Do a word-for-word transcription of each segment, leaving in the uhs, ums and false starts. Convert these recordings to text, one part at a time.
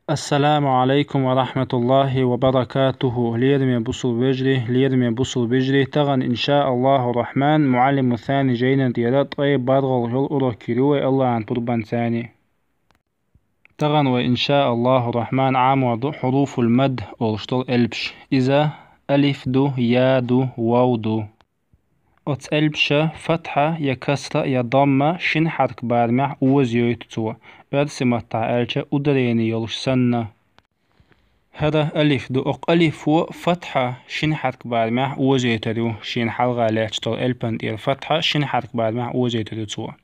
Ассаламу алейкум ва рахматуллахи ва баракатуху. Лераме бусул вежри, лераме бусул вежри. Таган, иншааллаху рахман, муаллиму сани жайнан тӀера тӀай баргъал йол урок кири вай Аллахьан пурбан цани. Таган вай, иншааллаху рахман, амуаду хуруфул мад олуштал элпш. Иза алиф ду, я ду, вав ду. Оц элпша фатхьа я касра я дамма шин хьарк бармехь оза йойту цо. Оьрси маттахь аьлча ударени йолуш санна. ХӀара алиф ду. Окх алифо фатхьа шин хьарк бармехь оза йойтар ю. Шен хьалгӀа лаьтташ долу элпан тӀера фатхьа шин хьарк бармехь оза йойтар ю цо.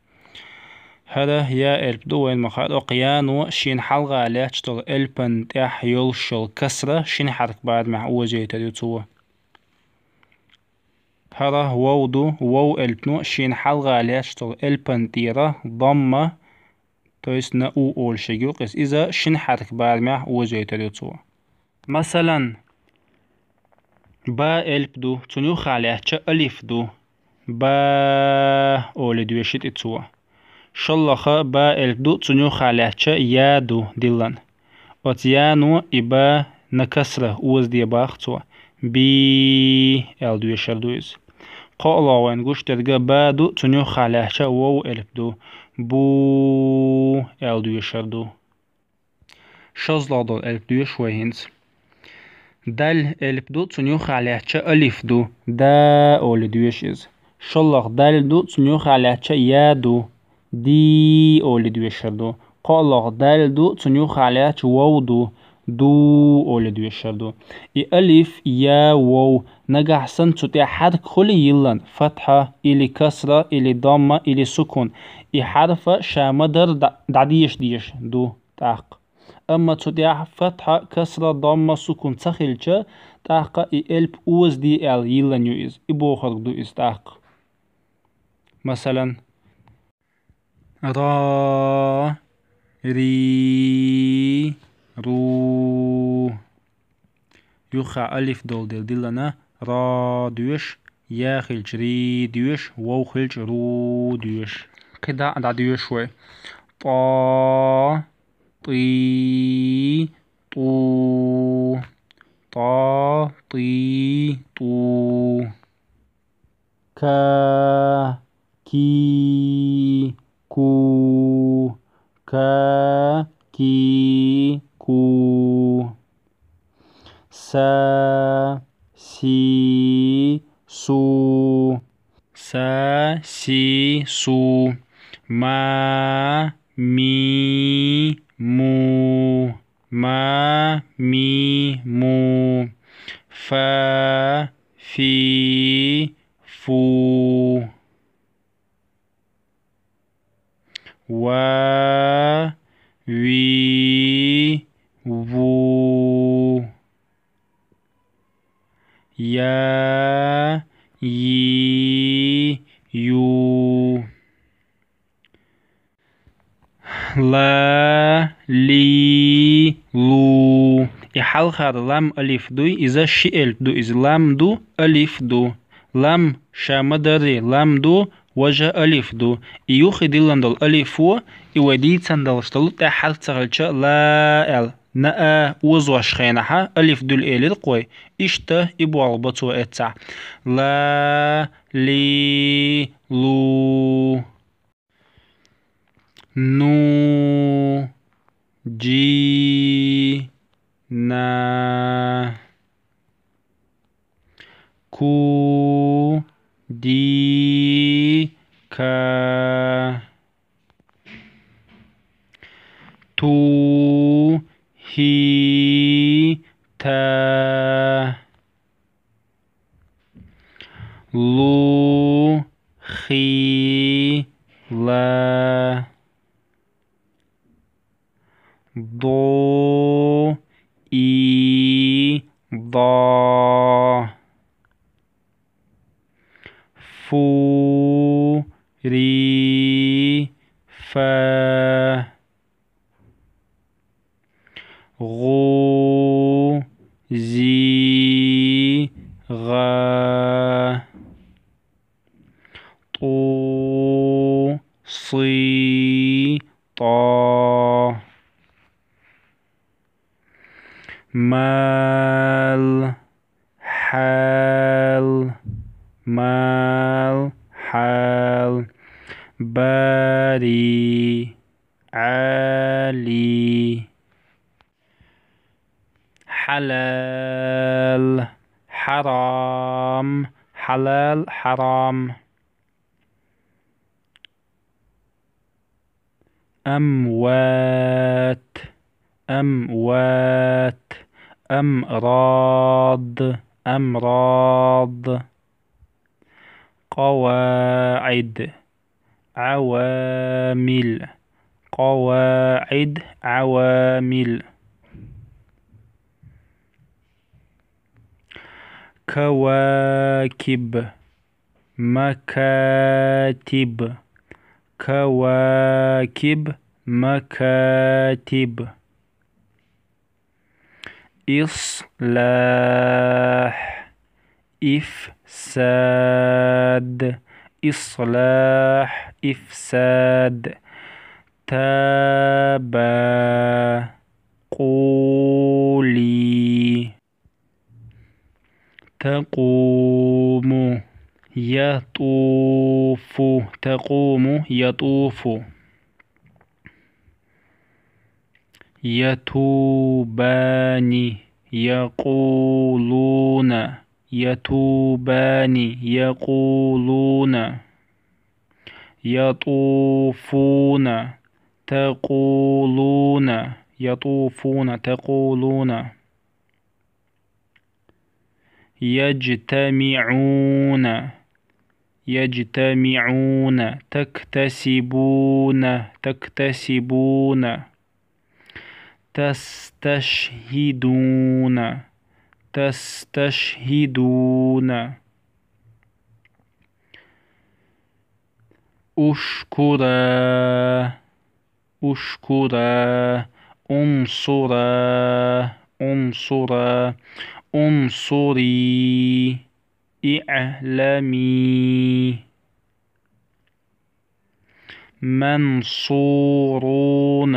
ХӀара я элп ду, вайн ма хаьа, окх яно шен хьалгӀа лаьтташ долу элпан тӀехь йолуш йолу касра шин хьарк бармехь оза йойтар ю цо. ХӀара вов ду, вов элпно шен хьалгӀа лаьтташ долу элпан тӀера дамма, то есть на у олуш ю кхуьс, иза шин хьарк бармехь оза йойтар ю цо. Масалан, ба элп ду, цунна юххехь лаьттача алиф ду. Ба олий доьшуьйту цо. ШолгӀа ба элп ду, цунна юххехь лаьттача я ду диллан. Оцу яно и ба на касра оза де боху цо. Би аьлла доьшур ду иза. КхоалгӀа вайн гуш дерг ба ду, цунна юххехь лаьттача вов элп ду. Бу аьлла доьшур ду. ШолгӀа долу элп доьшу вай хӀинца. Дал элп ду, цунна юххехь лаьттача алиф ду. Да олий доьшу иза. ШолгӀа дал ду, цунна юххехь лаьттача я ду. Ди олий доьшур ду. КхоалгӀа дал ду, цунна юххехь лаьттача вов ду. Ду олий доьшур ду. И алиф, я, вов, нагахь санна цу тӀехь хьарк хуьлий йиллан, фатхьа, или касра, или дамма, или сукун, и хьарфа ша ма-дарра дӀа-, дӀадеша дезаш ду тӀаккха. Амма цу тӀехь фатхьа, касра, дамма, сукун ца хилча, тӀаккха и элп оза де аьлла йиллан ю иза. И бохург ду иза тӀаккха. Масалан, ра, ри, ру. Юххехь алиф долу дела диллана, ра доьшу, я хилча ри доьшу, вов хилча ру доьшу. КхидӀа а дӀадоьшу вай. ТӀа, тӀи, тӀу. ТӀа, тӀи, тӀу. Ка, ки, ку. Ка, ки, ку. Са, си, су. Са, си, су. Ма, ми, му. Ма, ми, му. Фа, фи, фу. Ва, ви, ву. Я, йи, ю. Ла, ли, лу. И хьалхара лам алиф дуй, иза ши элп ду, иза лам ду, алиф ду. Лам ша ма-дарри лам ду, важа алиф ду. И юххе диллан долу алифо, и вай дийцан долуш долу тӀаьххьара ца хилча ла аьлла, на а озош хенахьа алиф дуьлу элира кхой. Иштта и болх бо цо эццахь. Ла, ли, лу. Ну, джи, на. Ку, ди, ка. Ту, хи, та. Лу, хи, ла. Ду, и, да. Фу, ри, фа. Гу, зи, гъа. Ту, си, та. مال، حال، مال، حال. باري، عالي. حلال، حرام، حلال، حرام. أموات، أموات. أمراض، أمراض. قواعد، عوامل، قواعد، عوامل. كواكب، مكاتب، كواكب، مكاتب. إصلاح، إفساد، إصلاح، إفساد. تابا، قولي. تقوم، يطوف، تقوم، يطوف. يتوبان، يقولون، يتوبان، يقولون. يطوفون، تقولون، يطوفون، تقولون. يجتمعون، يجتمعون، تكتسبون، تكتسبون. تستشهدون، تستشهدون. اشكرا، اشكرا. انصرا، انصرا. انصري، اعلمي. منصورون،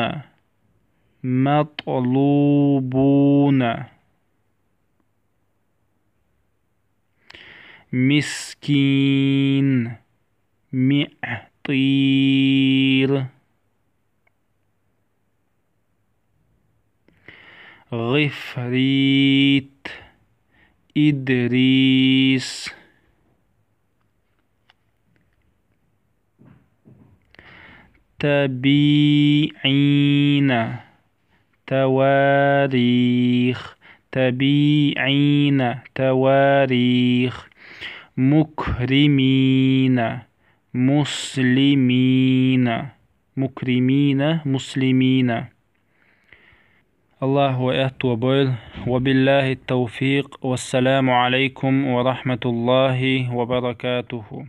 مطلوبون. مسكين، معطير. غفريت، إدريس. تبيعين، تواريخ، تبيعين، تواريخ. مكرمين، مسلمين، مكرمين، مسلمين. Аллахӏ аятта бойла. وبالله التوفيق. والسلام عليكم ورحمة الله وبركاته.